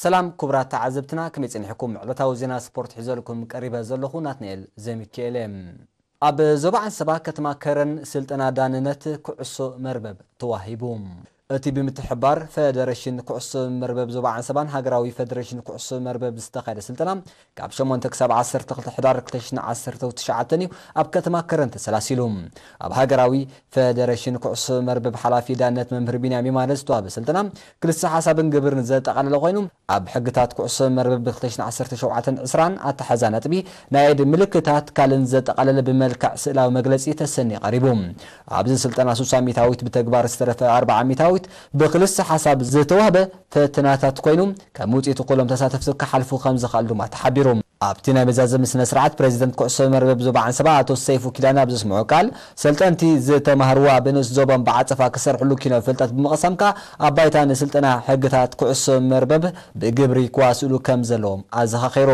ሰላም ክቡራት ተዓዘብትና፣ ከመይ ጸኒሕኩም? ዕለታዊ ዜና ስፖርት ሒዘልኩም ቀሪበ ዘለኹ ናትናኤል ዘሚካኤል እየ። ኣብ ዞባ ዓንሰባ ከተማ ከረን ስልጠና ዳንነት ኩዕሶ መርበብ ተዋሂቡ። እቲ ብምትሕብባር ፈደረሽን ኩዕሶ መርበብ ዞባ ዓንሰባን ሃገራዊ ፈደረሽን ኩዕሶ መርበብ ዝተኻየደ ስልጠና ካብ ሸሞንተ ክሳብ ዓሰርተ ክልተ ሕዳር ክልተ ሽሕን ዓሰርተ ትሽዓተን እዩ ኣብ ከተማ ከረን ተሰላሲሉ። ኣብ ሃገራዊ ፈደረሽን ኩዕሶ መርበብ ሓላፊ ዳነት መምህር ቢንያም የማነ ዝተዋህበ ስልጠና ክልሰ ሓሳብን ግብርን ዘጠቓለለ ኮይኑ፣ ኣብ ሕግታት ኩዕሶ መርበብ ብ ክልተ ሽሕን ዓሰርተ ሸውዓተን ዕስራን ኣተሓዛ ነጥቢ ናይ ኣየድ ምልክታት ካልእን ዘጠቓለለ ብመልክዕ ስእላዊ መግለጺ ተሰንዩ ቀሪቡ። ኣብዚ ስልጠና ስሳ ሚታዊት ብተግባር ዝተረፈ ኣርብዓ ሚታዊት ብክልሰ ሓሳብ ዝተዋህበ ፈተናታት ኮይኑ፣ ከም ውጽኢቱ ኩሎም ተሳተፍቲ ክሓልፉ ከም ዝኽኣሉ ድማ ተሓቢሩ። ኣብቲ ናይ መዛዘሚ ስነ ስርዓት ፕሬዚደንት ኩዕሶ መርበብ ዞባ ዓንሰባ ኣቶ ሰይፉ ኪዳነ ኣብ ዘስምዖ ቃል፣ ሰልጠንቲ ዝተማህርዋ ብንኡስ ዞቦም ብዓጸፋ ክሰርሕሉ ኪኖ ፍልጠት ብምቕሳም ከኣ ኣብ ባይታ ንስልጠና ሕግታት ኩዕሶ መርበብ ብግብሪ ክዋስእሉ ከም ዘለዎም ኣዘኻኺሩ።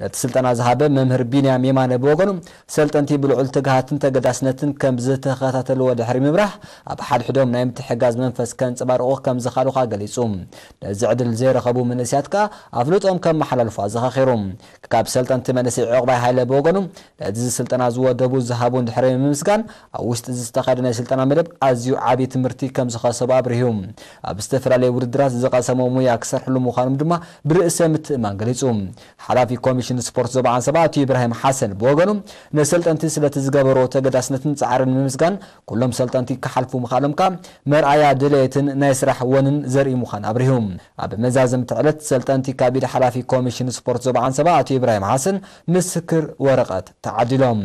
ነቲ ስልጠና ዝሃበ መምህር ቢንያም የማነ ብወገኑ፣ ሰልጠንቲ ብልዑል ትግሃትን ተገዳስነትን ከም ዝተኸታተልዎ ድሕሪ ምብራህ፣ ኣብ ሓድሕዶም ናይ ምትሕጋዝ መንፈስ ከንጸባርቑ ከም ዝኽኣሉ ከኣ ገሊጹ። ነዚ ዕድል ዘይረኸቡ መንእሰያት ከኣ ኣፍልጦም ከመሓላልፉ ኣዘኻኺሩ። ካብ ሰልጠንቲ መንእሰይ ዕቑባይ ሃይለ ብወገኑ፣ ነዚ ስልጠና ዝወደቡ ዝሃቡን ድሕሪ ምምስጋን፣ ኣብ ውሽጢ እዚ ዝተኻየደ ናይ ስልጠና መደብ ኣዝዩ ዓቢ ትምህርቲ ከም ዝኸሰቡ ኣብሪሁ። ኣብ ዝተፈላለዩ ውድድራት ዝቐሰሞ ሙያ ክሰርሕሉ ምዃኖም ድማ ብርእሰ ምትእማን ገሊጹ። ሓላፊ ኮሚሽን ስፖርት ዞባ ዓንሰባ ኣቶ ኢብራሂም ሓሰን ብወገኑ፣ ንሰልጠንቲ ስለቲ ዝገበርዎ ተገዳስነትን ጻዕርን ምምስጋን፣ ኩሎም ሰልጠንቲ ክሓልፉ ምኽኣሎም ከኣ መርኣያ ድሌትን ናይ ስራሕ ወንን ዘርኢ ምዃን ኣብሪሁ። ኣብ መዛዘምቲ ዕለት ሰልጠንቲ ካብ ኢድ ሓላፊ ኮሚሽን ስፖርት ዞባ ዓንሰባ ኣቶ ኢብራሂም ሓሰን ምስክር ወረቐት ተዓዲሎም።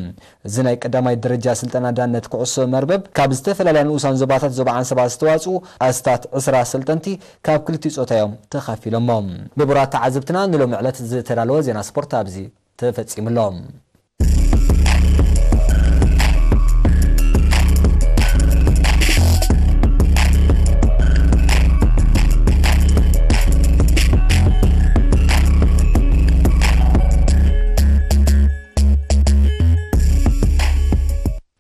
እዚ ናይ ቀዳማይ ደረጃ ስልጠና ዳነት ኩዕሶ መርበብ ካብ ዝተፈላለያ ንኡሳን ዞባታት ዞባ ዓንሰባ ዝተዋጽኡ ኣስታት ዕስራ ሰልጠንቲ ካብ ክልቲኡ ጾታ እዮም ተኻፊሎሞ። ክቡራት ተዓዘብትና፣ ንሎሚ ዕለት ዝተዳለወ ዜና ስፖርት ኣብዚ ተፈጺሙ ኣሎ።